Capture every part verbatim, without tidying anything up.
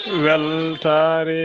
Weltaare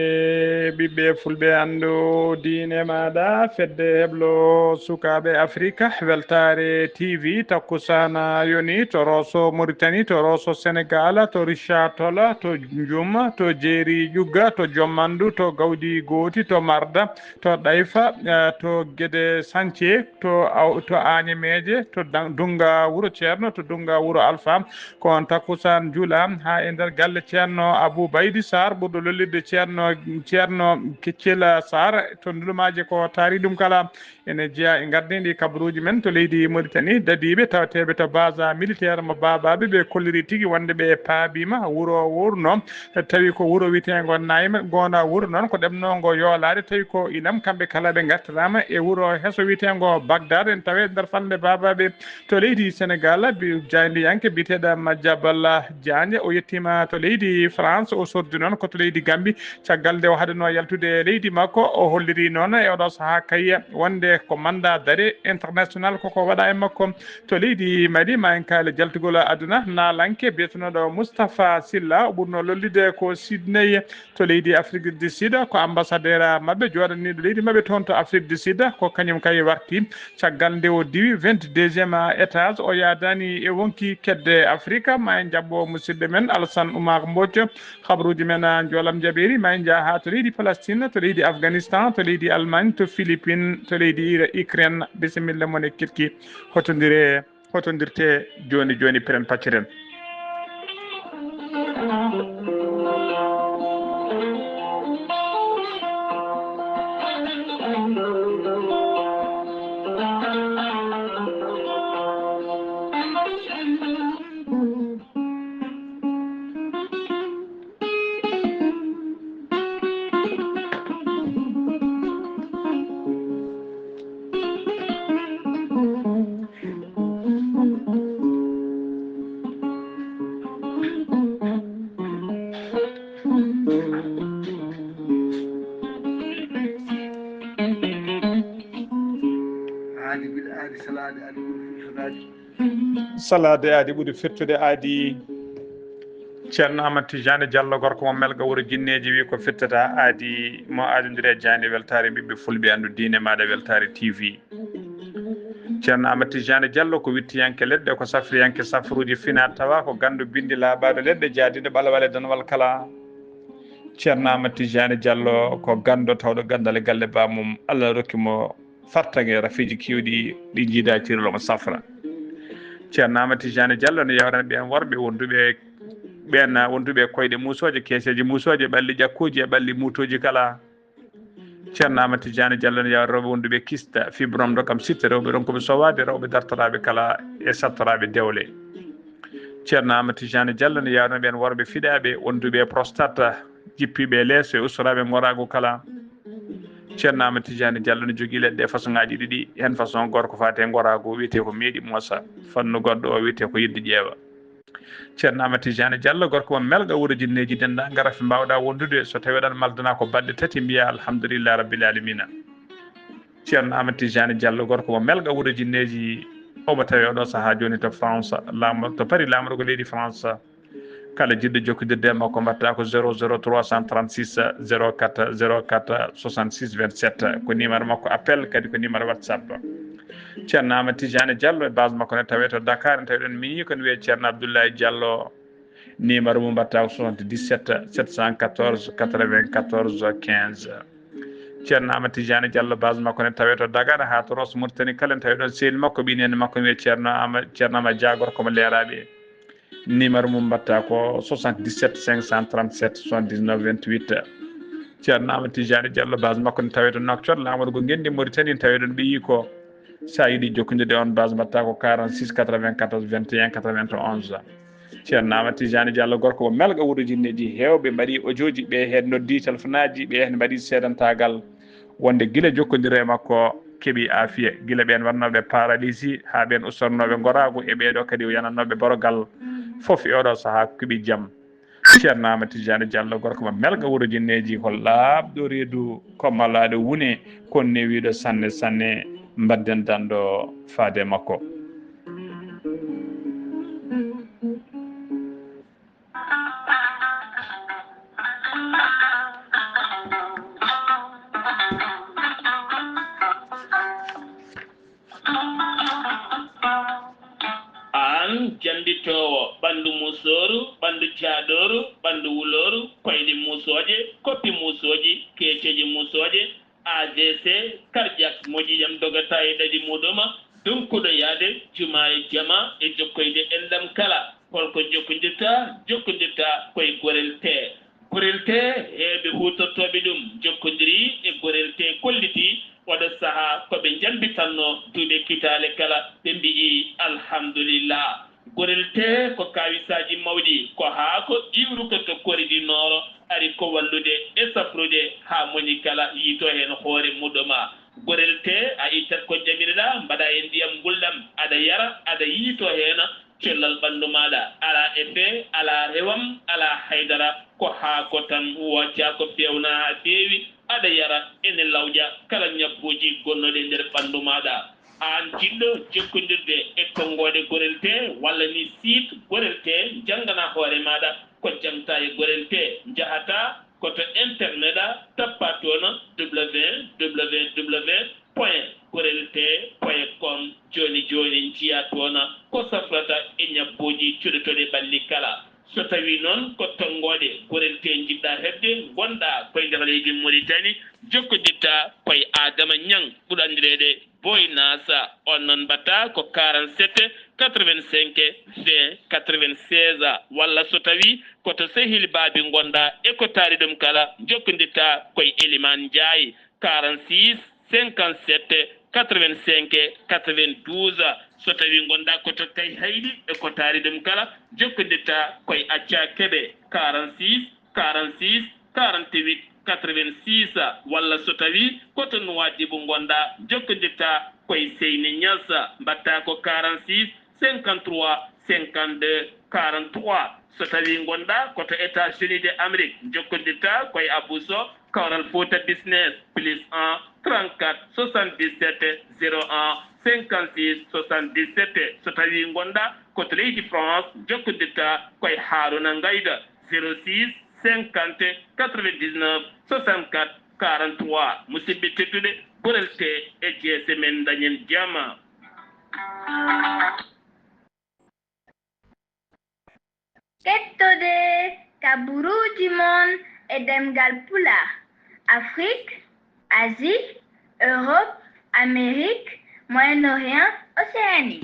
ɓiɓɓe fulɓe anndu diine maaɗa, fedde heblo sukaaɓe Afrika, weltaare T V, takkusaana yoni to Rosso Mauritanie, to Rosso Sénégal, to Richard Toll, to Ndioum, to Jeeri Ƴugga, to Jommanndu, to Gawdi Gooti, to Marda, to Ɗayfa, eh, to Gede Sañce, to Aw-, to Añemeeje, to Dan-, Dunnga Wuro Ceerno, to Dunnga Wuro Alfa. Ko on takkusaan juula haa e nder galle Ceerno Abuu Baydi Saar, ɓurɗo lollirde Ceerno, Ceerno Keccel Saar, to ndulumaaje ko taari ɗum kala. Ene jeyaa e ngardiiɗi kabaruuji men to leydi Mauritanie, dadiiɓe tawateeɓe to base militaire mo Baabaaɓe, ɓe kolliri tigi wonde ɓe paabiima wuro wurno, tawi ko wuro wiyeteengo Nayma, ngoona wuro noon ko ɗemnoongo yoolaade, tawi ko ilam, kamɓe kala ɓe ngartiraama e wuro heso wiyeteengo Bagdad, en tawee nder falnde Baabaaɓe. To leydi Senegal, bi-, jaayndiyanke biyeteeɗo Madiambal Diagne, o yettiima to leydi France, o soddi noon ko to leydi Gambie. Caggal nde o hadanoo yaltude e leydi makko, o holliri noon e oɗo sahaa kay wonde ko mandat d'arrêt international koko waɗa e makko. To leydi Mali, ma en kaali jaltugol aduna, naalanke biyetenooɗo Moustapha Sylla, o ɓurnoo lollude ko Sydney, to leydi Afrique du Sud, ko ambassadeur maɓɓe jooɗaniiɗo leydi maɓɓe toon to Afrique du Sud, ko kañum kay warti. Caggal nde o diwi vingt-deuxième étage, o yahdani e wonki kedde Afrika. Ma en njaɓɓo musidɗo men Alassane Oumar Mbodj. Habaruuji men, a, njoolam jaɓeeri, ma en njah haa to leydi Palestine, to leydi Afghanistan, to leydi Allemagne, to Philippines, to leydi Ira-, Ukraine. Bisimilla mon e Kilki. Hotondire, hotondirte jooni jooni, peren pacciren. Aadi bil aadi salaade aadi ɓuri firtude aadi. Salaade aadi ɓuri firtude aadi. Ceerno Amadou Tidiane Diallo, gorko mo Melga wuro Jinneeji, wi ko firtata aadi mo aadondiri e jaaynde weltaare ɓiɓɓe fulɓe anndu diine maaɗa weltaare T V. Ceerno Amadou Tidiane Diallo ko wittiyanke leɗɗe, ko safriyanke safruuji fina tawa, ko ganndo binndi laaɓaaɗo leɗɗe, jaadiiɗo ɓalwal e danwal kala. Ceerno Amadou Tidiane Diallo ko ganndo tawɗo ganndal e galle baamum, Allah rokki mo fartaŋŋe rafiiji keewɗi ɗi jiidaa ciirol omo safra. Ceerno Amadou Tidiane Diallo ne yawrana ɓeen worɓe wonduɓe, ɓeen wonduɓe koyɗe muusooje, keeseeji muusooje, ɓalli ƴakkuuji e ɓalli muutooji kala. Ceerno Amadou Tidiane Diallo ne yawrana rewɓe wonduɓe kista, fibrome ɗo kam sitta, rewɓe ronkuɓe sowaade, rewɓe dartoraaɓe kala e sattoraaɓe dewle. Ceerno Amadou Tidiane Diallo ne yawrana ɓeen worɓe fiɗaaɓe wonduɓe prostate, jippiiɓe leeso e ustoraaɓe ngoraagu kala. Ceerno Amadou Tidiane Diallo ne jogii leɗɗe façon ŋaaji ɗiɗi, heen façon gooto ko faati e ngoraagu, wiyetee ko meeɗi moosa, fannu goɗɗo o wiyetee ko yeddi ƴeewa. Ceerno Amadou Tidiane Diallo, gorko mo Melga wuro Jinneeji, denndaangal rafi mbaawɗaa wondude, so tawii aɗa maldana ko balɗe tati, mbiyaa alhamdulillahi rabbil aalamiina. Ceerno Amadou Tidiane Diallo, gorko mo Melga wuro Jinneeji, omo tawee oɗo sahaa jooni to France, laamo-, to Paris, laamorgo leydi France. Kala jiɗɗo jokkondirde e makko, mbaɗtaa ko zéro zéro trois cent trente-six zéro quatre zéro quatre soixante-six vingt-sept. Ko numéro makko appel, kadi ko numéro WhatsApp. Ceerno Amadou Tidiane Diallo e base makko ne tawee to Dakar, ne tawee ɗon miñi ko ne wiyee Ceerno Abdoulaye Diallo. Numéro mum mbaɗtaa ko soixante-dix-sept sept cent quatorze quatre-vingt-quatorze quinze. Ceerno Amadou Tidiane Diallo, base makko ne tawee to Dagana haa to Rosso Mauritanie kala, ne tawee ɗon sehil makko, ɓiy neene makko ne wiyee Ceerno Ama-, Ceerno Ama Dia, gorko mo Leeraaɓe. Numéro mum mbaɗtaa ko soixante-dix-sept cinq cent trente-sept soixante-dix-neuf vingt-huit. Ceerno Amadou Tidiane Diallo, base makko ne tawee to Nouakchott, laamorgo ngenndi Mauritanie, ne tawee ɗon ɓiyi ko. So a yiɗi jokkondirde on base, mbaɗtaa ko quarante-six quatre-vingt-quatorze vingt et un quatre-vingt-onze. Ceerno Amadou Tidiane Diallo, gorko mo Melga wuro Jinneeji, heewɓe mbaɗi audio ji, ɓe heen noddi telefonaaji, ɓe heen mbaɗi seedantaagal. Wonde gila jokkondire e makko keɓi aafiya, gila ɓeen wonnooɓe paralisi haa ɓeen ustornooɓe ngoraagu e ɓee ɗoo kadi o yananooɓe borogal, fof e oɗo sahaa keɓi jam. Ceerno Amadou Tidiane Diallo, gorko mo Melga wuro Jinneeji, ko laaɓɗo reedu, ko malaaɗo wune, ko newiiɗo sanne sanne, mbadden danɗo faade e makko. Jaaɗooru, ɓanndu wulooru, koyɗe muusooje, koppi muusooji, keeceeje muusooje, A V C, cardiaque, moƴƴi jam dogata e ɗaɗi muuɗum, dunkuɗo yahde jumaa e jamaa e jokkoyde enɗam kala. Holko jokkondirta? Jokkondirta koye Gorel Tee. Gorel Tee, heewɓe huutortooɓe ɗum jokkondirii e Gorel Tee, kollitii oɗo sahaa ko ɓe njambitatnoo duuɓi kitaale kala, ɓe mbiyi alhamdulillah. Gorel Tee ko kaawisaaji mawɗi, ko haako iwruko to Kori du Nord, ari ko wallude e safrude haa moni kala yiito heen hoore muuɗum. Gorel Tee, a ittat ko jamirɗaa, mbaɗaa e ndiyam ngulɗam, aɗa yara, aɗa yiito heen, cellal ɓanndu maaɗa, alaa effet, alaa rewam, alaa haydara, ko haako tan, woccaa ko feewnaa haa feewi, aɗa yara, ene lawƴa kala ñabbuuji gonnooɗi e nder ɓanndu maaɗa. Aan jiɗɗo jokkondirde e tonngoode Gorel Tee walla ni site Gorel Tee, njannganaa hoore maaɗa ko jaŋtaa e Gorel Tee, njahataa ko to internet, tappaa toon www point gorel tee point com. Jooni jooni njiyaa toon ko safrata e ñabbuuji cuɗotooɗi ɓalli kala. So tawii noon ko tonngoode Gorel Tee njiɗɗaa heɓde, ngonɗaa koye nder leydi Muritani, jokkondirtaa koye Adama Ñaŋ, ɓurɗo anndireede Boy Naasa. On noon mbaɗtaa ko quarante-sept quatre-vingt-cinq vingt quatre-vingt-seize, walla so tawii ko to Sehil Baabi ngonɗaa e ko taari ɗum kala, jokkondirtaa koye Elimaan Njaay, quarante-six cinquante-sept quatre-vingt-cinq quatre-vingt-douze. So tawii ngonɗaa ko to Kayhayɗi e ko taari ɗum kala, jokkondirtaa koye Accaa Kebe, quarante-six quarante-six quarante-huit quatre-vingt-six, walla so tawii ko to Nuwaadibu ngonɗaa, jokkondirtaa koye Seyni Ñas, mbaɗtaa ko quarante-six cinquante-trois cinquante-deux quarante-trois. So tawii ngonɗaa ko to États-Unis de Amérique, jokkondirtaa koye Abou Sow, Kawral Fouta Business, plus un trente-quatre soixante-dix-sept zéro un cinquante-six soixante-dix-sept. So tawii ngonɗaa ko to leydi France, jokkondirtaa koye Haaruna Ngayda, zéro six cinquante quatre-vingt-dix-neuf soixante-quatre quarante-trois. Musidɓe tedduɓe, Gorel Tee e jeese men, dañen jam. Kettode kaburuuji mon e ɗemngal Pulaar, Afrik, Asie, Europe, Amérique, Moyen-Orient, Océanie.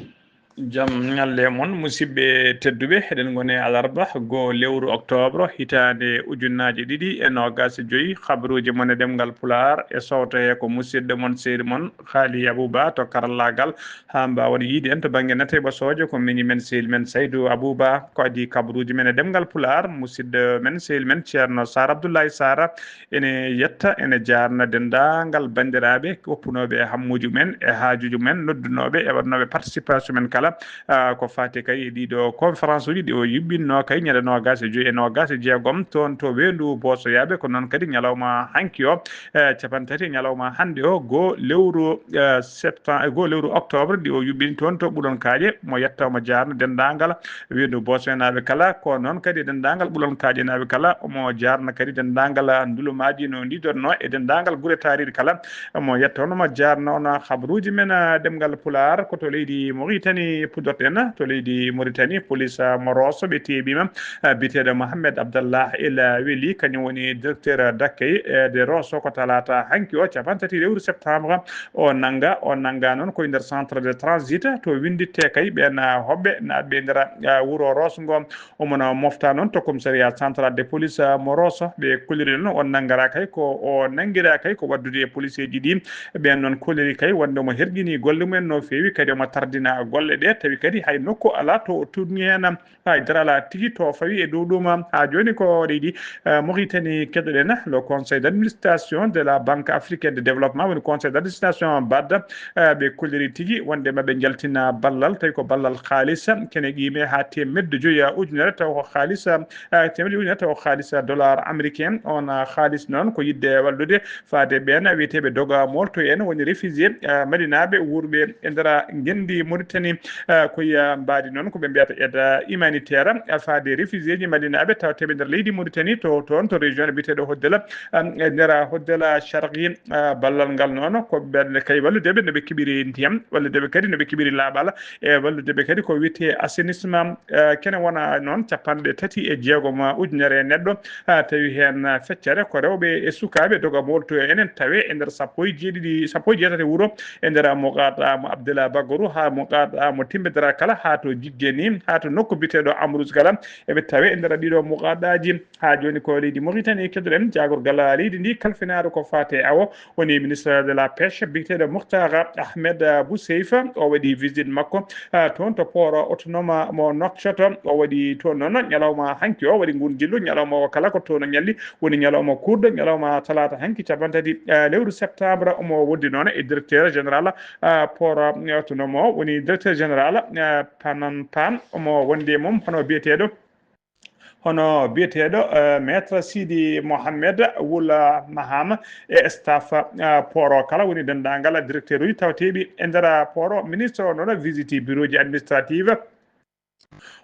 Jam ñalle mon, musidɓe tedduɓe. Eɗen ngoni alarba, goo lewru octobre, hitaande ujunnaji ɗiɗi e noogas e joyi. Kabaruuji mon e ɗemngal Pulaar e sowto he ko musidɗo mon, sehil mon, Haali Abuba to karallaagal. Haa mbaawen yiide en to bannge nate ɓosooje, ko miñi men, sehil men Saydu Abuba, ko adii kabaruuji men e ɗemngal Pulaar. Musidɗo men, sehil men Ceerno Saar Abdullahi Saar ene yetta, ene jaarna denndaangal banndiraaɓe woppunooɓe e hammuuji men, e haajuuji men, noddunooɓe e waɗnooɓe participation men kala, ah, ko faati kay e ɗiɗo conférence uji ɗi o yuɓɓinno kay ñande noogas e joyi e noogas e jeegom toon to Weendu Boosoyaaɓe. Ko noon kadi ñalawma hanki o, eh, cappanɗe tati ñalawma hannde o, goo lewru, eh, septembre, goo lewru octobre ɗi o yuɓɓini toon to Ɓulon Kaaƴe. Mo yetta, mo jaarna denndaangal Weendu Boosoyanaaɓe kala, ko noon kadi denndaangal Ɓulon Kaaƴenaaɓe kala. Omo jaarna kadi denndaangal ndulumaaji no ndidorno e denndaangal gure taariiɗe kala. Omo yetta on, omo jaarna on. Habaruuji men, ah, ɗemngal Pulaar ko to leydi Moritani puddorten. To leydi Moritani, police, ah, mo Rooso ɓe teeɓiima, ah, biyeteeɗo Mohamed Abdallah El Weli, kañum woni directeur d'accueil, eh, de Rooso. Ko talaata hanki o, cappanɗe tati lewru septembre, o nannga, o nannga noon koye nder centre de transit to winnditte kay ɓeen, ah, hoɓɓe naatɓe e nder, ah, wuro Rooso ngo. Omo na mofta noon to commissariat central de police, ah, mo Rooso. Ɓe kolliri noon on nanngara kay ko, o nanngira kay ko waɗdude e policeeji ɗi. Ɓeen noon kolliri kay wonde omo herƴini golle mumen no feewi, kadi omo tardina golle ɗe, tawi kadi hay nokku alaa to o tuugni heen, hay dara alaa tigi to fawi e dow ɗum. Haa jooni ko leydi, eh, Mauritanie keɗoɗen, le conseil d'administration de la Banque africaine de développement, woni conseil d'administration bad, eh, ɓe kolliri tigi wonde maɓe njaltina ballal, tawi ko ballal haalis, kene qiime haa teemedde joyi ujunere, taw ko haalis, eh, teemedde ujunere, taw ko haalis dollar américain. On, eh, haalis noon ko yiɗde wallude faade ɓeen wiyeteeɓe doga molto en, woni réfugié, eh, madinaaɓe wuurɓe e nder ngenndi Mauritanie. Eh, ko yiya mbaadi noon ko ɓe mbiyata aide humanitaire, eh, faade réfugié ji malinaaɓe tawteeɓe nder leydi Mauritanie, to toon to région biyeteeɗo Hoddela, eh, e nder Hoddela Sharqi. Eh, ballal ngal noon ko ɓen kay wallude ɓe no ɓe keɓiri ndiyam, wallude ɓe kadi no ɓe keɓiri laaɓal, e wallude ɓe kadi ko wiyetee assainissement. Eh, kene wona noon capanɗe tati e jeegom ujunere neɗɗo, eh, tawi heen feccere ko rewɓe e sukaaɓe doga molto e enen tawe e nder sappo e jeeɗiɗi, sappo e jeetati wuro e nder Muqaɗa mo Abdullah Bagaru haa Muqaɗa mo Timbidara kala haa to Jijjeni haa to nokku biyeteeɗo Amrus kala eɓe tawe e nder ɗiɗo Muqaɗaaji. Haa jooni ko leydi Mauritanie keɗoɗen jaagorgal leydi ndi kalfinaaɗo ko faate awo woni ministre de la pêche biyeteeɗo Mouhtar Ahmed Bousseif. O waɗi visite makko, ah, toon to port autonome mo Nouakchott. O waɗi toon noon ñalawma hanki o waɗi ngun jillu, ñalawma o kala ko toon o ñalli. Woni ñalawma kurɗo, ñalawma talaata hanki capanɗe tati, eh, lewru septembre, omo wondi noon e directeur général, eh, port, eh, autonome o, woni directeur général, eh, Panan Pan, omo wondi e mum hono biyeteeɗo, hono biyeteeɗo, eh, maître Sidi Mohamed Wula Mahama e staff, eh, port o kala, woni denndaangal directeur uji tawateeɓi e nder port o. Ministre o noon visiti bureau ji administrative.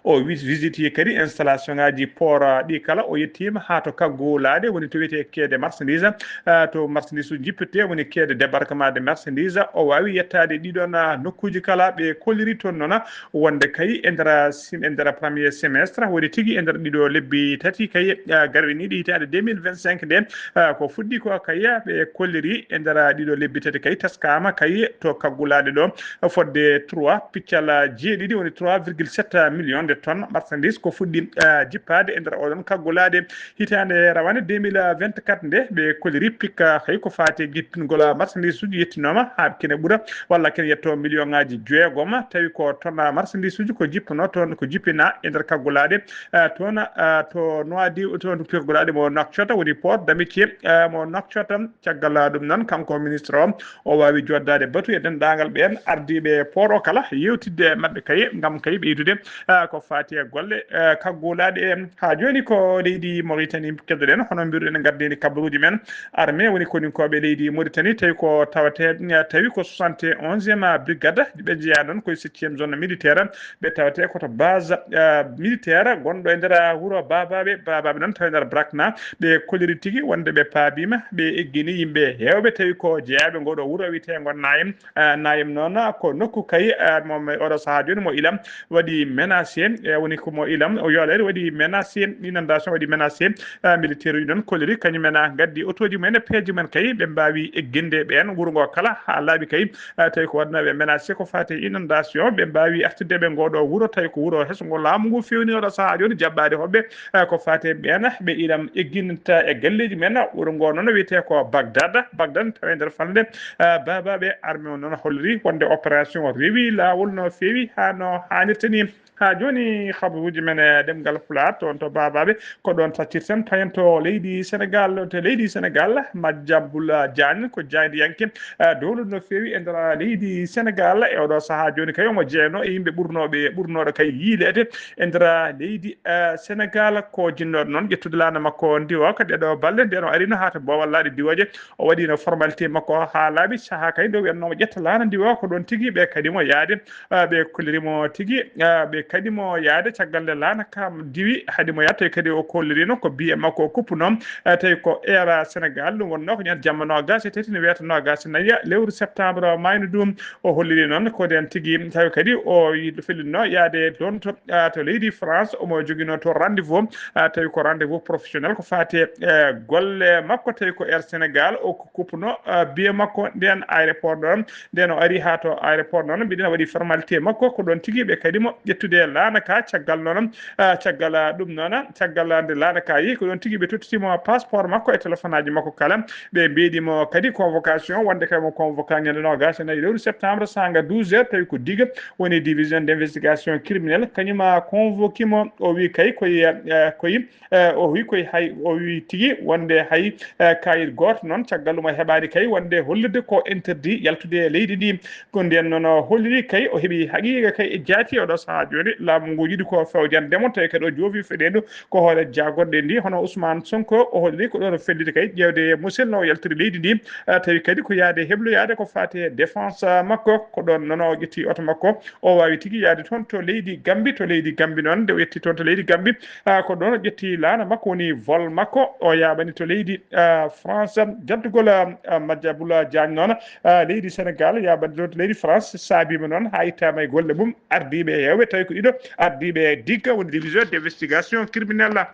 O wi-, visiti kadi installation ngaji port, ah, ɗi kala. O yettiima haa to Kaggulaaɗe, woni to wiyetee quai de marchandise, ah, to marchandise uji jippirtee, woni quai de débarquement de marchandise. O waawi yettaade ɗiɗon, ah, nokkuuji kala. Ɓe kolliri toon noon wonde kay e nder sim-, e nder premier semestre, woni tigi e nder ɗiɗo lebbi tati kay, ah, garwiniiɗi hitaande deux mille vingt-cinq nde, ah, ko fuɗɗi ko kay ɓe kolliri e nder ɗiɗo lebbi tati kay taskaama kay to Kaggulaaɗe ɗo fodde trois piccal jeeɗiɗi, woni trois virgule sept millions de tonnes marchandise ko fuɗɗi, eh, jippaade e nder oɗon Kaggulaaɗe hitaande rawane deux mille vingt-quatre nde. Ɓe kolliri pikka hay ko faati e jippingol marchandise uji yettinooma haa kene ɓura walla kene yetto million ngaji jeegom, tawi ko toon marchandise uji ko jippuno toon, ko jippina e nder Kaggulaaɗe, eh, toon, eh, to Noadi, toon to Kaggulaaɗe mo Nouakchott, woni port d'amitié, eh, mo Nouakchott. Caggal ɗum noon, kanko ministre o, o waawi joddaade batu e denndaangal ɓeen ardiiɓe port o kala, yeewtidde e maɓɓe kay, ngam kay ɓeydude, ah, ko faati e golle, ah, Kaggulaaɗe en. Haa jooni ko leydi Mauritanie keɗoɗen, hono mbiruɗen, ngardiini kabaruuji men. Armée woni koninkooɓe leydi Mauritanie, tawi ko tawate, tawi ko soixante et onzième brigade, ɓe njeyaa noon koye septième zone militaire, ɓe tawate ko to base, ah, militaire gonɗo e nder wuro Babaɓe, Babaɓe noon tawi nder Brakna. Ɓe koliri tigi wonde ɓe paabiima, ɓe eggini yimɓe heewɓe tawi ko jeyaaɓe ngoo ɗoo wuro wiyeteengo Nayem. Ah, Nayem noon ko nokku kay, ah, mo, mo oɗo sahaa jooni mo ilam waɗi menacé, eh, woni ko mo ilam o yoolere waɗi menacé, inondation waɗi menacé, ah, militaire uji noon koliri kañum en, ah, ngaddi otooji mumen e peeje mumen kay ɓe mbaawi egginde ɓeen wuro ngoo kala haa laaɓi kay, ah, tawi ko waɗnooɓe menacé ko faati e inondation ɓe mbaawi artirde ɓe ngoo ɗoo wuro tawi ko wuro heso ngo laamu ngu fewni oɗo sahaa jooni jaɓɓaade hoɓɓe. Eh, ko faati e ɓeen ɓe ilam egginta e galleeji men. Wuro ngoo noon wiyetee ko Bagdad. Bagdad tawi nder falnde, eh, Babaɓe. Armée o noon holliri wonde opération o rewi laawol no feewi haa no haanirta ni. Haa jooni habaruuji men e ɗemngal Pulaar toon to Babaɓe ko ɗoon taccirten payen to leydi Senegal. To leydi Senegal, Majjambul Jaañ ko jaayndiyanke, eh, dowluɗo no feewi e nder leydi Senegal. E oɗo sahaa jooni kay omo jeyno e yimɓe ɓurnooɓe, ɓurnooɗo kay yiileede e nder leydi, eh, Senegal. Ko jinnooɗo noon ƴettude laana makko ndiwo ko ɗeɗo balɗe, nden o arino haa to Boowal Laaɗe Diwooje. O waɗino formalité makko haa laaɓi. Sahaa kay nde o wiyatnoo mo ƴetta laana ndiwo, ko ɗoon tigi ɓe kadi mo yaade, eh, ɓe kolliri mo tigi, eh, ɓe kadi mo yaade. Caggal nde laana ka diwi, haɗi mo yaade, tawi kadi o kollirino ko biye makko o kuppunoo, eh, tawi ko Air Senegal. Ɗum wonnoo ko ñande jamma noogaas e tati, ne wiyata noogaas e nayi lewru septembre, maayno ɗum. O holliri noon ko nden tigi, tawi kadi o yi-, fellitno yaade toon to, ah, to leydi France, omo joginoo toon rendez-vous, ah, tawi ko rendez-vous professionnel ko faati e, eh, golle makko, tawi ko Air Senegal o ko kuppuno, ah, biye makko nden aéroport ɗoon. Nden o ari haa to aéroport noon, mbiɗen waɗi formalité makko, ko ɗoon tigi ɓe kadi mo ƴettude laana ka. Caggal noon, ah, caggal, ah, ɗum noon, caggal nde laana ka yehi, ko ɗoon tigi ɓe tottiti mo passeport makko e téléphone aji makko kala. Ɓe mbeeɗi mo kadi convocation, wonde kay mo convoqué ñande noogaas e nayi lewru septembre, saanga douze heures, tawi ko diga woni division d'investigation criminelle, kañum a convoqué mo. O wi kay koye, eh, koye, eh, o wi koye hay, o wi tigi wonde hay, eh, kayit gooto noon, caggal ɗum o heɓaani kay wonde hollirde ko interdit yaltude e leydi ndi. Ko ndeen noon o holliri kay o heɓi haqiiqa kay e jaati oɗo sahaa jooni. laamu ngu yiɗi ko fewjande mo, tawi kadi o joofi feɗeendu ko hoore jagorɗe ndi, hono Ousmane Sonko, o holli ko ɗo no felliti kay ƴeewde musilno o yaltiri leydi ndi, ah, tawi kadi ko yaade hebloyaade ko faati e défense, ah, makko, ko ɗoon noon o ƴetti oto makko, o waawi tigi yaade toon to leydi Gambi, to leydi Gambi noon, nde o yetti toon to leydi Gambi, ah, ko ɗoon o ƴetti laana makko, woni vol makko, o yaaɓani to leydi, ah, France, jaddugol, ah, ah, Madiambal Diagne noon, ah, leydi Sénégal yaaɓani toon to leydi France, saabiima noon haa ittaama e golle mum, ardiiɓe e heewɓe, tawi ko ɗiɗo ardiiɓe e digga, woni division d'investigation criminelle.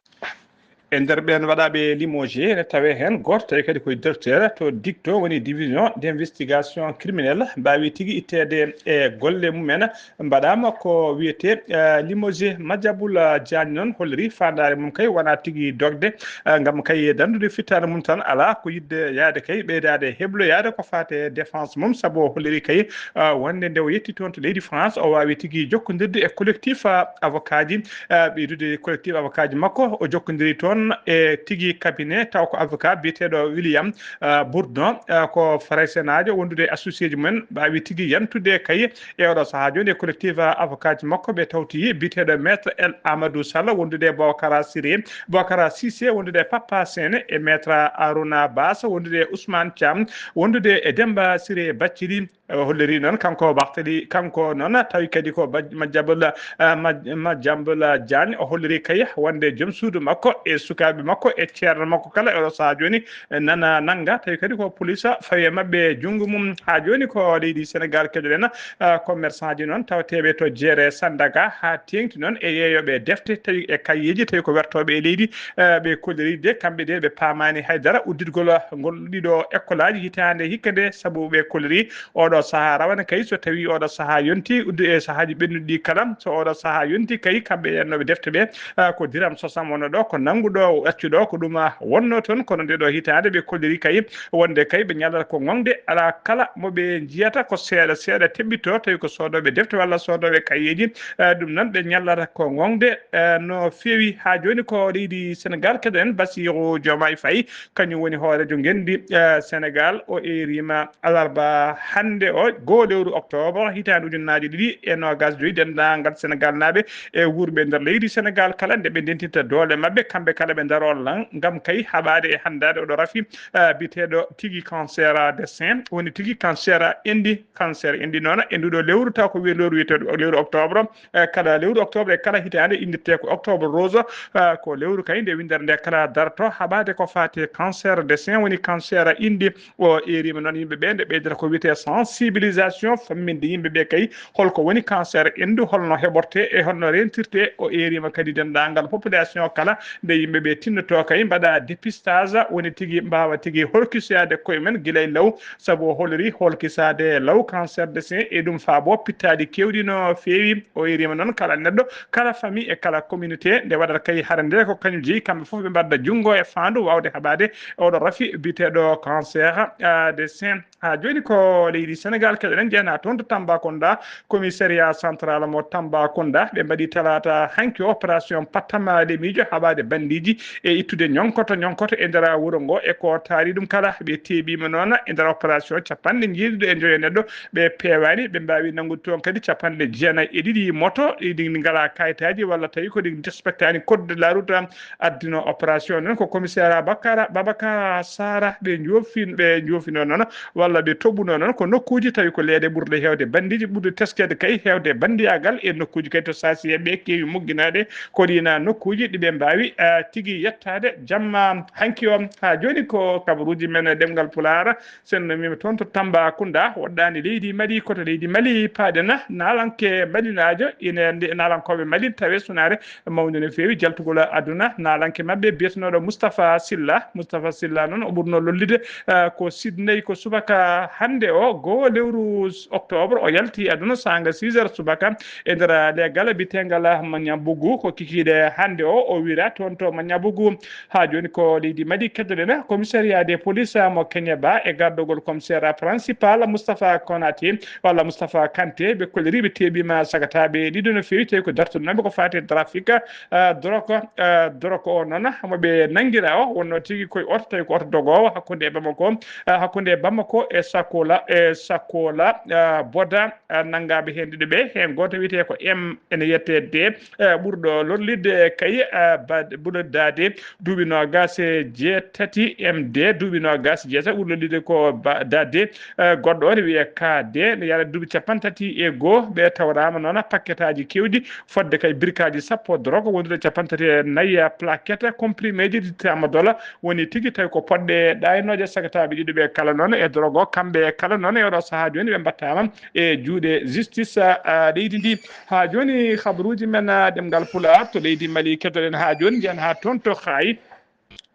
E nder ɓeen waɗaaɓe limogé, ene tawee heen gooto, tawi kadi ko directeur to digto, woni division d'investigation criminelle, mbaawi tigi itteede e golle mum en. Mbaɗaama ko wiyetee, eh, limogé. Madiambal Diagne noon holliri faandaare mum kay wonaa tigi dogde, eh, ngam kay danndude fittaandu mum tan, alaa ko yiɗde yaade kay ɓeydaade hebloyaade ko faati e défense mum, sabu o holliri kay, eh, wonde nde o yetti toon to leydi France, o waawi tigi jokkondirde e collectif, eh, avocat ji, eh, ɓeydude collectif avocat ji makko, o jokkondiri toon e tigi cabinet taw ko avocat biyeteeɗo William, eh, Bourdon, eh, ko Faraysenaajo wondude e associé ji mumen, mbaawi tigi yantude kay e oɗo sahaa jooni e collectif avocat ji makko ɓe tawti biyeteeɗo Maître El Amadou Sall wondude e Bokara Siré, Bokara Cissé wondude e Papa Sene e Maître Arouna Bass wondude e Ousmane Thiam wondude e Demba Siré Bathily. O holliri noon kanko Barthélémy, kanko noon tawi kadi ko Baj-, Madiambal, eh, Maj-, Madiambal Diagne, o holliri kay wonde joom suudu makko e sukaaɓe makko e ceerno makko kala e oɗo sahaa jooni, eh, nana nannga, tawi kadi ko police fawi e maɓɓe junngo mum. Haa jooni ko leydi Sénégal keɗoɗen, eh, commerçant ji noon tawateeɓe to jeere Sandaga haa teeŋti noon e yeeyooɓe defte tawi e kayyeeji tawi ko wertooɓe e leydi, eh, ɓe kolliri de kamɓe de ɓe paamaani haydara udditgol ngol ɗiɗo école aji hitaande hikka nde sabu ɓe kolliri oɗo sahaa rawane kay so tawi oɗo sahaa yonti uddu e sahaaji ɓennuɗi ɗi kala so oɗo sahaa yonti kay kamɓe yannooɓe defte ɓe, ah, ko diram sosam wonno ɗo ko nannguɗo accuɗo ko ɗum, ah, wonno toon kono nde ɗo hitaande ɓe kolliri kay wonde kay ɓe ñallata ko ŋoŋde alaa kala mo ɓe njiyata ko seeɗa seeɗa teɓɓito tawi ko soodooɓe defte walla soodooɓe kayyeeji, ah, ɗum noon ɓe ñallata ko ŋoŋde, ah, no feewi haa jooni ko leydi Sénégal keɗoɗen Bassirou Diomaye Faye kañum woni hooreejo ngenndi, eh, Sénégal. O eeriima alarba hannde o, goo lewru octobre, hitaande ujunnaaje ɗiɗi e noogaas joyi. Denndaangal Sénégal naaɓe e wuurɓe nder leydi Sénégal kala, nde ɓe ndentita doole maɓɓe, kamɓe kala ɓe ndaroo lan, ngam kay haɓaade e hanndaade oɗo rafi, eh, biyeteeɗo tigi cancer de sein, woni tigi cancer enɗi, cancer enɗi noon e nduɗo lewru, taw ko wiye lewru wiyeteeɗo lewru octobre, eh, kala lewru octobre e kala hitaande inndirtee ko octobre rose, eh, ko lewru kay nde winndere nde kala darto haɓaade ko faati e cancer de sein, woni cancer enɗi. O eeriima noon yimɓe ɓe nde ɓeydata ko wiyetee sensibilisation, famminde yimɓe ɓe kay holko woni cancer enɗu, holno heɓortee e holno rentirtee. O eeriima kadi denndaangal population kala nde yimɓe ɓe tinnotoo kay mbaɗa dépistage, woni tigi mbaawa tigi holkisoyaade koye men gila e law, sabu o holiri holkisaade law cancer de sein e ɗum faabo pittaaɗi keewɗi no feewi. O eeriima noon kala neɗɗo, kala famille e kala communauté nde waɗata kay hare nde ko kañum jeyi kamɓe fof ɓe mbaɗda junngo e faandu waawde haɓaade oɗo rafi biyeteeɗo cancer, ah, de sein. Haa jooni ko leydi Sénégal keɗoɗen jeyanaa toon to Tambacounda, commissariat central mo Tambacounda. Ɓe mbaɗi talaata hanki opération pattam lemiijo haɓaade bandiiji e ittude ñonkoto ñonkoto e nder wuro ngo e ko taari ɗum kala. Ɓe teeɓiima noon e nder opération capanɗe njeeɗiɗo e njoyo neɗɗo ɓe peewaani. Ɓe mbaawi nanngude toon kadi capanɗe jeenayi e ɗiɗi moto ɗi ngalaa kayitaaji walla tawi ko ɗi despektaani code de la route. Addino opération noon ko commissaire Abakara, Babacar Sara ɓe joofin-, ɓe joofinoo noon walla ɓe toɓɓunoo noon ko nokkuuji tawi ko leeɗe ɓurɗe heewde banndiiji, ɓurɗe teskeede kay heewde banndiyaagal e nokkuuji kay to saasi e ɓe keewi mogginaade ko ɗiina nokkuuji ɗi ɓe mbaawi, ah, tigi yettaade jamma hanki o. Haa jooni ko kabaruuji men ɗemngal Pulaar, sen no mbiimi toon to Tambacounda, woɗɗaani leydi Mali, ko to leydi Mali paaɗen. Naalanke malinaajo ine nde-, naalankooɓe Mali tawi sunaare mawni no feewi jaltugol aduna. Naalanke maɓɓe biyetenooɗo Moustapha Sylla. Moustapha Sylla noon o ɓurno lollude, ah, ko Sydney ko subaka hannde o, goo lewru s-, octobre, o yalti aduna saanga six heures subaka e nder leggal biyetengal Manyabugu. Ko kikiiɗe hannde o, o wira toon to Manyabugu. Haa jooni ko leydi Mali keɗoɗen commissariat de police mo Kenya ba e gardogol commissaire principal Moustapha Konaté walla Moustapha Kanté. Ɓe kolliri ɓe teeɓiima sagataaɓe ɗiɗo no feewi tawi ko dartunooɓe ko faati e trafic, ah, drogue, ah, drogue o noon mo ɓe nanngira o wonno tigi koye oto tawi ko oto dogoowo hakkunde e Bamako, ah, hakkunde e Bamako e Sakola, e Sakola, ah, Boda, ah, nanngaaɓe heen ɗiɗo ɓe, heen gooto wiyetee ko M, ene wiyetee D, eh, ɓurɗo lorlidde kay, ah, ba-, ɓurɗo daade duuɓi noogaas e jeetati, M D, duuɓi noogaas e jeetati, ɓurɗo lorlidde ko ba-, daade, eh, goɗɗo o ne wiyee K D, ne yara duuɓi capanɗe tati e goo, ɓe tawraama noon pakketaaji keewɗi, fodde kay birkaaji sappo drogue, wondude capanɗe tati e nayi plaquette, comprimeeji ɗi tramadol, woni tigi tawi ko poɗɗe ɗaaynooje sagataaɓe ɗiɗo ɓe kala noon e drogue o, kamɓe kala noon e oɗo sahaa jooni ɓe mbaɗtaama e juuɗe justice, ah, leydi ndi. Haa jooni habaruuji men, ah, ɗemngal Pulaar to leydi Mali keddoɗen haa jooni, njahen haa toon to Xaay.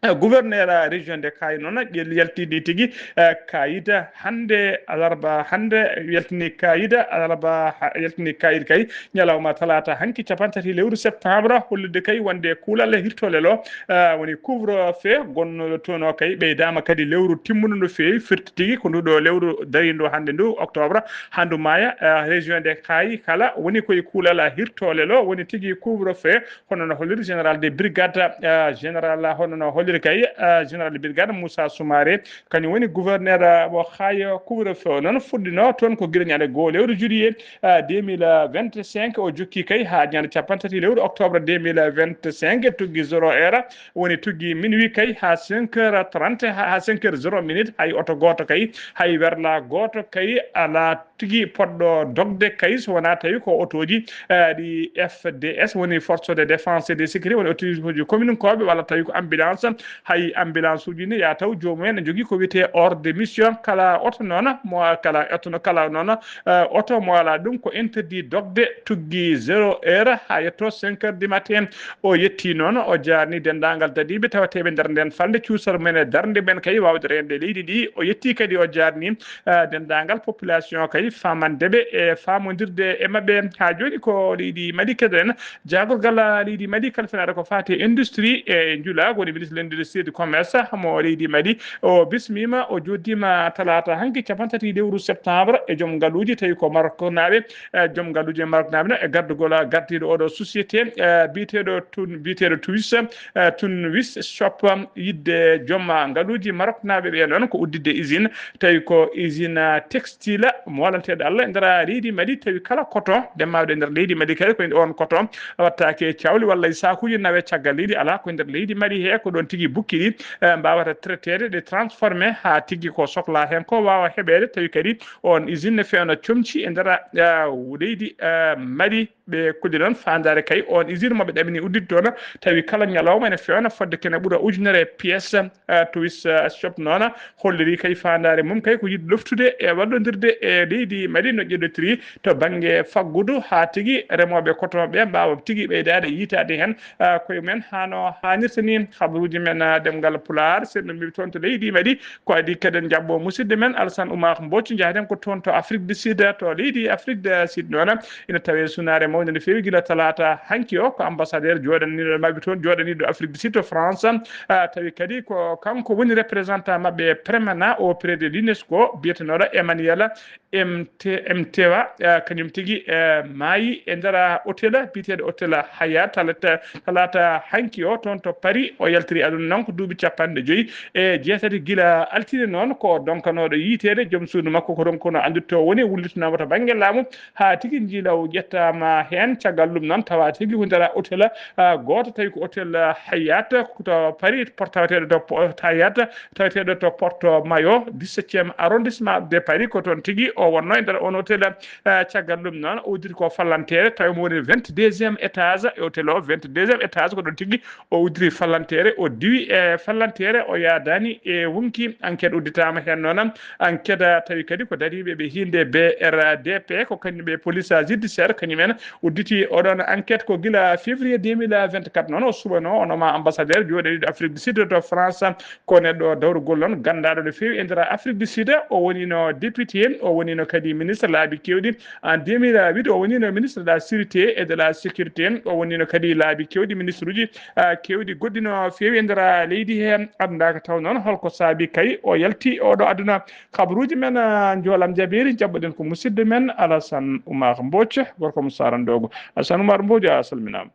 Eh, gouverneur, ah, région de Xaay noon ƴel-, yaltini tigi, eh, kaayida hannde alarba, hannde yaltini kaayida alarba, ha-, yaltini kaayid kay ñalawma talaata hanki capanɗe tati lewru septembre, hollirde kay wonde kuulal hirtolel o, ah, woni couvre-feu gonnoɗo toon o kay ɓeydaama kadi lewru timmuɗo no feewi, firti tigi ko nduɗo lewru darindo hannde ndu octobre, handu maaya, ah, région de Xaay kala woni koye kuulal hirtolel o, woni tigi couvre-feu, hono no holliri général de brigade, ah, général, hono no holliri kay, ah, général de brigade Moussa Soumaré, kañum woni gouverneur, ah, mo Xaay. Couvre-feu o noon fuɗɗino toon ko gila ñande goo lewru juillet, ah, deux mille vingt-cinq, o jokki kay haa ñande capanɗe tati lewru octobre deux mille vingt-cinq, tuggi zéro heure, woni tuggi minuit kay haa cinq heures trente, haa, haa cinq heures zéro minute, hay oto gooto kay, hay werla gooto kay alaa tigi poɗɗo dogde kay, so wonaa tawi ko otooji, eh, ɗi F D S, woni Force de Défense et de Sécurité, woni otooji commune kooɓe, walla tawi ko ambulance, hay ambulance uji ne, yaa taw joomum en ne jogii ko wiyetee ordre de mission. Kala oto noon, mo kala oto no, kala noon, eh, oto mo alaa ɗum ko interdit dogde tuggi zéro heure haa yetto cinq heures du matin. O yetti noon, o jaarni denndaangal dadiiɓe tawateeɓe nder nden falnde, cuusal men e darnde men kay waawde reende leydi ndi. O yetti kadi, o jaarni, eh, denndaangal population kay, faamande ɓe e faamondirde e maɓɓe. Haa jooni ko leydi Mali keɗoɗen. Jaagorgal leydi Mali kalfinaade ko faati e industrie e njula, woni ministre de l'industrie du commerce mo leydi Mali, o bismiima, o jooɗdiima talaata hanki capanɗe tati lewru septembre e joom ngaluuji, tawi ko Maroknaaɓe, eh, joom ngaluuji Maroknaaɓe no e gardugol gardiiɗo oɗo société, eh, biyeteeɗo Tun-, biyeteeɗo Twis, eh, Tunwis Shop, yidde joom ngaluuji Maroknaaɓe ɓe noon ko udditde usine, tawi ko usine textile mo walanteeɗo Allah e nder leydi Mali, tawi kala coton ndemaaɗo e nder leydi Mali kadi ko e on coton wattaake e cawli walla e saakuuji nawe caggal leydi, alaa ko e nder leydi Mali he, ko ɗoon tigi bukki ɗi, eh, mbaawata traiteede, ɗe transformé haa tigi ko soklaa heen ko waawa heɓeede, tawi kadi on usine ne fewna comci e nder, eh, leydi, eh, Mali. Ɓe kolli noon faandaare kay on usine mo ɓe ɗamini udditde toon, tawi kala ñalawma ene fewna fodde kene ɓura ujunere pièce, eh, Twis, eh, Shop noon holliri kay faandaare mum kay ko yiɗde loftude e wallondirde e leydi Mali no ƴellitiri to bannge faggudu haa tigi remooɓe coton ɓe mbaawa tigi ɓeydaade yiytaade heen, ah, koye mumen haa no haanirta ni. Habaruuji men, ah, ɗemngal Pulaar, seeɗa mbiimi toon to leydi Mali, ko adii keɗen njaɓɓo musidɗo men Alassane Oumar Mbodj, njahaten ko toon to Afrique du Sud, to leydi Afrique du Sud noon, ina tawee sunaare mawnde no feewi gila talaata hanki o, ko ambassadeur jooɗaniiɗo maɓɓe toon, jooɗaniiɗo Afrique du Sud to France, ah, tawi kadi ko kanko woni représentant maɓɓe permanent auprès de l'UNESCO, biyetenooɗo Emmanuel M T, M T wa, eh, kañum tigi, eh, maayi e nder hôtel biyeteeɗo hôtel Hyatt, talaata, talaata hanki o toon to Paris. O yaltiri aduna noon ko duuɓi capanɗe joyi e jeetati gila altine noon, ko donkanooɗo yiyteede. Joom suudu makko ko ronkuno anndude to woni, wullitanaama to bannge laamu haa tigi njiilaw ƴettaama heen. Caggal ɗum noon tawa tigi ko nder hôtel, ah, gooto, tawi ko hôtel, ah, Hyatt to Paris, por-, taweteeɗo to Po-, Hyatt, taweteeɗo to Porto Mayo, dix-septième arrondissement de Paris. Ko toon tigi o wonnoo e nder on hôtel. Eh, caggal ɗum noon, o udditi ko fallanteere, tawi mo woni vingt-deuxième étage e hôtel o, vingt-deuxième étage, ko ɗoon tigi o udditi fallanteere, o diwi e fallanteere, o yaadaani e wonki. Enquête udditaama heen noon. Enquête tawi kadi ko dariiɓe ɓe hiinde B R D P, ko kañum ɓe police judiciaire, kañum en udditi oɗon enquête ko gila février deux mille vingt-quatre noon, o suɓanoo, o nooma ambassadeur jooɗaniiɗo Afrique du Sud to France. Ko neɗɗo dawrugol noon, ganndaaɗo no feewi e nder Afrique du Sud. O woniino député, o woniino kadi ministre laabi keewɗi. En deux mille huit, o woniino ministre de la Sûreté et de la Sécurité. O woniino kadi laabi keewɗi, ministre uji, ah, keewɗi goɗɗi no feewi e nder leydi he. Anndaaka taw noon holko saabi kay o yalti oɗo aduna. Kabaruuji men, ah, njoolam jabiiri, njaɓɓoɗen ko musidɗo men Alassane Oumar Mbodj, gorko mo Sarandogo. Alassane Oumar Mbodj, a salminaama.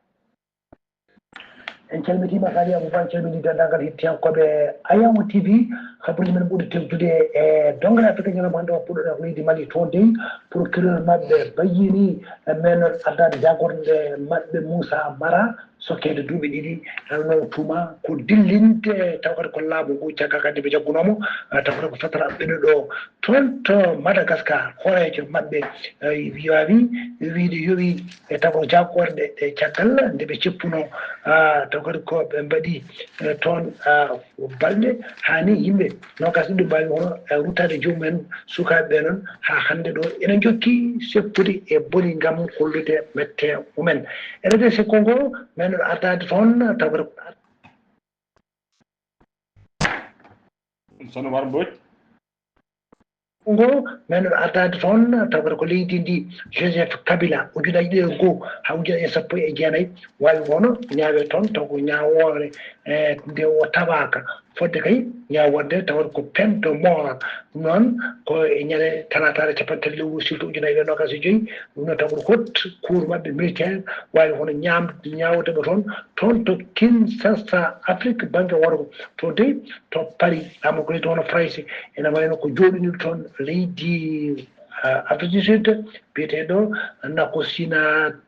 En calmitiima Kadi Abouba, en calminii denndaangal hettiyankooɓe Ayaw T V. Kabaruuji men ɓuri tewtude e Dongre Afrique ñalawma hannde o, puɗɗoɗen ko leydi Mali. Toon dey, procureur maɓɓe bayyinii men ardaade jaagorɗe maɓɓe Moussa Mara, sokkeede duuɓi ɗiɗi. Ene tuuma ko dillinde taw kadi ko laamu ngu, caggal kadi ɓe njaggunoo mo, eh, taw kadi ko fettata ɓennuɗo toon to Madagascar. Hooreejo maɓɓe, eh, waawi wiyde yowi e tago jaagorɗe ɗe caggal nde ɓe ceppunoo, ah, taw kadi ko ɓe mbaɗi, eh, toon, ah, balɗe haa ni yimɓe noogaas ɗiɗo mbaawi hono, eh, ruttaade joomum en sukaaɓe ɓe noon. Haa hannde ɗo ene njokki seppude e boni ngam hollude mette mumen. E R D C Congo, men ardaade toon taw kadi ko Sono Umar Mbodj. Ngo men ardaade toon, tawata ko leydi ndi Joseph Kabila, ujunaaji ɗiɗi e ngo haa ujunaaji sappo e jeenayi, waawi woono ñaawee toon, taw ko ñaawoore, eh, nde o tawaaka. Fodde kay ñaawoore nde tawata ko peine de mort. Ɗum noon ko e ñande talaataare capanɗe tati lewru Siwto ujunaaji ɗiɗi e noogaas e joyi, ɗum noon taw ko haute cour maɓɓe militaire waawi hono ñaam-, ñaawde mo toon, toon to Kinshasa, Afrique bannge worgo. To dey, to Paris, laamu ko leydi hono France, ene wayno ko jooɗiniiɗo toon leydi, ah, Afrique du Sud, biyeteeɗo Nakosinati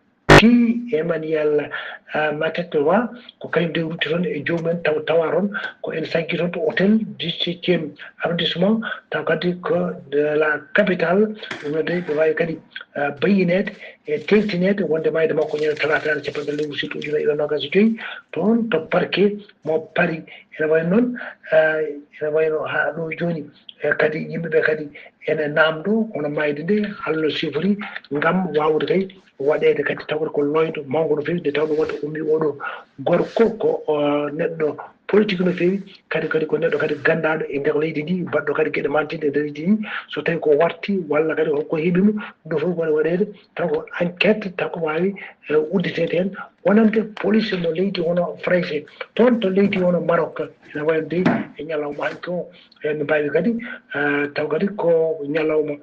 Emmanuel, ah, Matetoa, ko kañum de rutti toon e joomum en taw tawa toon ko en sankii toon to hôtel dix-septième arrondissement, taw kadi ko de la capitale, ɗum noon dey ɓe waawi kadi, ah, bayyineede e teeltineede wonde maayde makko ñande talaata capanɗe lewru Siwto ujunaaji ɗiɗi e noogaas e joyi toon to parquet mo Paris. Ene wayno noon, ah, ene wayno haa ɗo jooni, eh, kadi yimɓe ɓe kadi ene naamndoo hono maayde nde, hol no sifori ngam waawde kay waɗeede kadi tawde ko loyndo mawngo no feewi, nde tawnoo wonta ummii oɗo gorko ko, o, neɗɗo politique no feewi, kadi, kadi ko neɗɗo kadi ganndaaɗo e nder leydi ndi, baɗɗo kadi geɗe mantinde e nder leydi ndi. So tawii ko warti walla kadi ko heɓi mo, ɗum ɗo fof waɗa waɗeede taw ko enquête, taw ko waawi, eh, udditeede heen wonande police mo leydi hono France, toon to leydi hono Maroc. Ene wayno dey e ñalawma hanki o, eh, ɓe mbaawi kadi, eh, taw kadi ko ñalawma,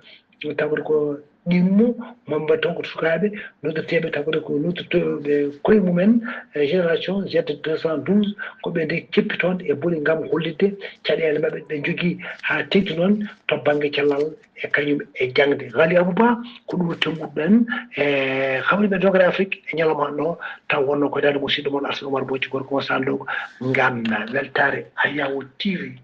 taw kadi ko ɗimmo, mamba taw ko sukaaɓe noddirteeɓe, taw kadi ko noddirtooɓe koye mumen, eh, génération Z deux cent douze, ko ɓe dey keppi toon e boni ngam hollitde caɗeele maɓɓe ɗe njogii haa teeŋti noon to bannge cellal e kañum e jaŋde. Ghali Abouba, ko ɗum temmbuɗen e haɓri men Dongre Afrique e ñalawma hannde o, taw wonno ko daande musidɗo mon Alsan Oumar Bocci, gorko mo Sandogo, ngam weltaare Ayaw T V.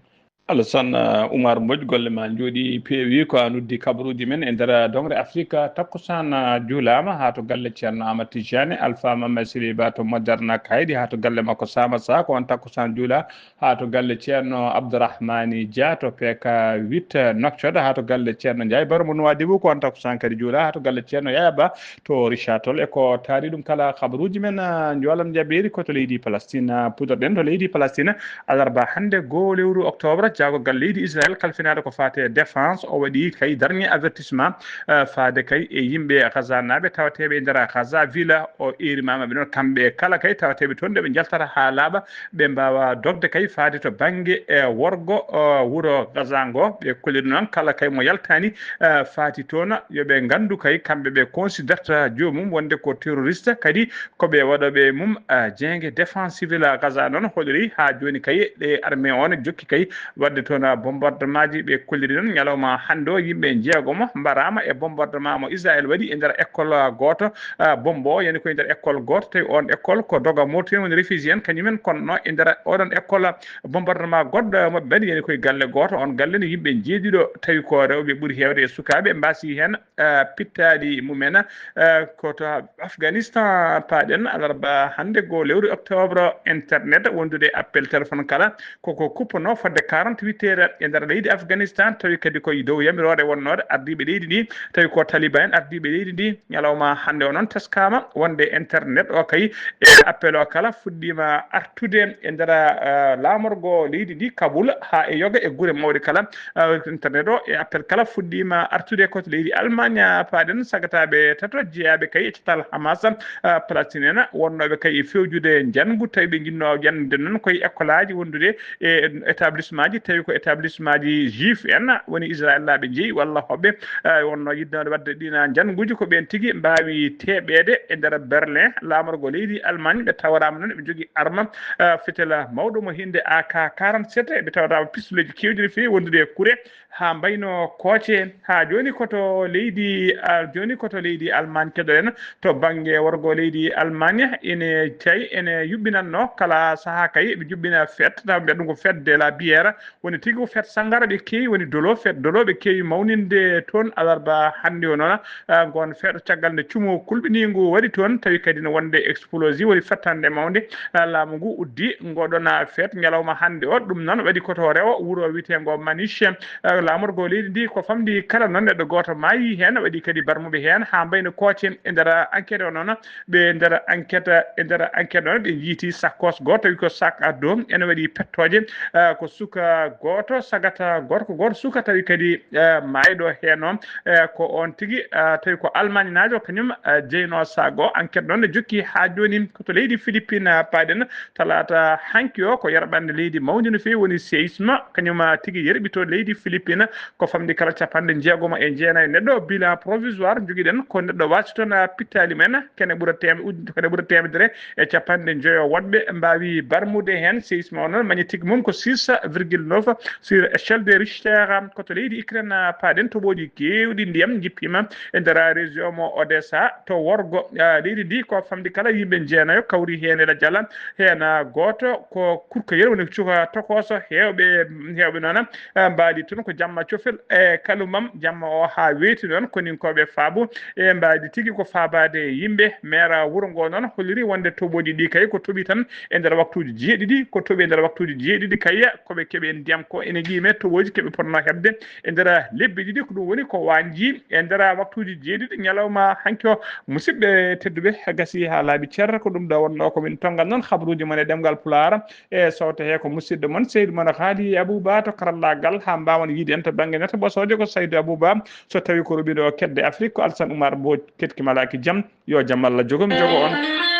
Alassane, uh, Oumar Mbodj, golle ma njooɗi peewi. Ko an uddi kabaruuji men e nder Dongre Afrique. Takkusaan, uh, juulaama haa to galle Ceerno Amadou Tijani, Alpha Mamadou Sili Ba to Moderna Kaydi, haa to galle makko Sama Sa. Ko on takkusaan juula haa to galle Ceerno Abdourahmani Dia to P K huit Nouakchott, haa to galle Ceerno Ndiaye Baro mo Nouadhibou. Ko on takkusaan kadi juula haa to galle Ceerno Yaya Ba to Richard Toll. E ko taari ɗum kala kabaruuji men, ah, njoolam jabeeri ko to leydi Palestine, ah, puɗɗorɗen to leydi Palestine. Alarba hannde, goo lewru octobre, jaagorgal leydi Israël kalfinaaɗo ko faati e défense, o waɗi kay dernier avertissement, ah, faade kay e yimɓe Gaza naaɓe tawateeɓe e nder Gaza ville. O eerimaama ɓe noon kamɓe kala kay tawateeɓe toon nde ɓe njaltata haa laaɓa, ɓe mbaawa dogde kay faade to bannge, e, worgo, o, wuro Gaza ngo. Ɓe kolliri noon kala kay mo yaltaani, e, faati toon, yo ɓe nganndu kay kamɓe ɓe considérta joomum wonde ko terroriste, kadi ko ɓe waɗooɓe mum, e, jeeynge. Défense civile Gaza noon holliri haa jooni kay ɗe armée o ne jokki kai waɗde toon bombardement ji. Ɓe kolliri noon ñalawma hannde o yimɓe jeegomo mbaraama e bombardement mo Israël waɗi e nder école gooto, ah, bombe o yani koye nder école gooto, tawi on école ko Doga Mauritanie woni réfugié en kañumen, kono no e nder oɗon école bombardement goɗɗo mo ɓe mbaɗi yani koye galle gooto, on galle ne yimɓe jeeɗiɗo, tawi ko rewɓe ɓuri heewde e sukaaɓe mbaasi heen, ah, pittaali mumen, ah, ko to Afghanistan paaɗen. Alarba hannde goo lewru octobre, internet wondude appel téléphone kala koko kuppanoo fodde quarante-huit heures e nder leydi Afghanistan, tawi kadi ko e dow yamiroore wonnoode ardiiɓe leydi ndi, tawi ko Taliban en ardiiɓe leydi ndi. Ñalawma hannde o noon teskaama wonde internet o kay e appel o kala fuɗɗiima artude e nder, eh, laamorgo leydi ndi Kabul haa e yoga e gure mawɗe kala. Eh, internet o e appel kala fuɗɗiima artude ko to leydi Allemagne, paaɗen sagataaɓe tato jeyaaɓe kay e catal Hamas, eh, Palestine en wonnooɓe kay e fewjude njanngu, tawi ɓe njinnoo jannde noon koye école aji wondude e établissement ji tawi ko établissemaaji juif en woni Israel laaɓe jeyi walla hoɓɓe, eh, wonno yiɗnoode waɗde ɗina njannguuji, ko ɓeen tigi mbaawi teɓeede e nder Berlin. Laamorgo leydi Allemagne ɓe tawraama noon ɓe njogii arma, eh, fitila mawɗo mo hinnde A K quarante-sept, ɓe tawraama pistoleeji keewɗi no feewi wondude e kure haa mbayno kooce. Haa jooni ko to leydi, ah, jooni ko to leydi Allemagne keɗoɗen. To bannge worgo leydi Allemagne, ene tawi ene yuɓɓinanno kala sahaa kay, ɓe juɓɓina fête, taw mbiyata ɗum ko fête de la bière, woni tigi ko fête sanngara ɓe keewi, woni dolo, fête dolo ɓe keewi mawninde toon alarba hannde o noon. Ah, ngoon fête caggal nde cumo kulɓiniingu waɗi toon, tawi kadi no wonde explosif, woni fettande mawnde, ah, laamu ngu uddi ngoɗon, ah, fête ñalawma hannde o. Ɗum noon waɗi ko to rewo wuro wiyeteengo Maniche, ah, laamorgo leydi ndi ko famɗi kala noon neɗɗo gooto maayi heen, waɗi kadi barmuɓe heen haa mbayno kooce e nder enquête o noon. Ɓe nder enquête, e nder enquête noon, ɓe njiiti sakkos gooto, tawi ko sac à dos, ene waɗi pettooje. Ah, ko suka gooto, sagata gorko gooto, suka tawi kadi, ah, maayɗo heen o. Eh, ko oon tigi, ah, tawi ko Almaañnaajo, kañum, ah, jeynoo sac o. Enquête noon ne jokki haa jooni ko to leydi Philippines, ah, paaɗen. Talaata hanki o ko yerɓannde leydi mawnde no feewi, woni séisme, kañum, ah, tigi yerɓi to leydi Philippines. Ko famɗi kala capanɗe jeegom e jeenayi neɗɗo. Bilan provisoire njogiɗen ko neɗɗo waasi toon, ah, pittaali men, kene ɓura teem-, uj-, kene ɓura teemedere e capanɗe njoyo woɗɓe mbaawi barmude heen. Séisme o noon, magnifique mum ko six virgule neuf sur échelle de Richter. Ko to leydi Ukraine, ah, paaɗen, toɓooji keewɗi ndiyam njippiima e nder région mo Odessa to worgo, ah, leydi ndi. Ko famɗi kala yimɓe jeenayo kawri heen e lajal. Heen, ah, gooto ko kurkoyel, woni cuka tokooso. Heewɓe, heewɓe noon, ah, mbaadi toon ko jamma cofel e kalumam, jamma o haa weeti noon. Koninkooɓe Faabu e mbaadi tigi ko faabaade yimɓe. Maire wuro ngo noon holliri wonde toɓooji ɗi kay ko toɓi tan e nder waktuuji jeeɗiɗi, ko toɓi e nder waktuuji jeeɗiɗi kay ko ɓe keɓi ndiyam ko ene qiime toɓooji keɓe potno heɓde e nder lebbi ɗiɗi. Ko ɗum woni ko waanji e nder waktuuji jeeɗiɗi ñalawma hanki o. Musidɓe tedduɓe, gasi haa laaɓi cer, ko ɗum ɗo wonnoo ko min tonngal noon habruuji mon e ɗemngal Pulaar. E sowte he ko musidɗo mon Seydou mon Haali Abouba to karallaagal, haa mbaawan yiide en to bannge nata ɓosooje ko Seydou Abouba. So tawi ko ruɓiɗo keɗde Afrique ko Alsan Oumar Mbo keɗki malaaki jam. Yo jam Allah jogo mi jogo on.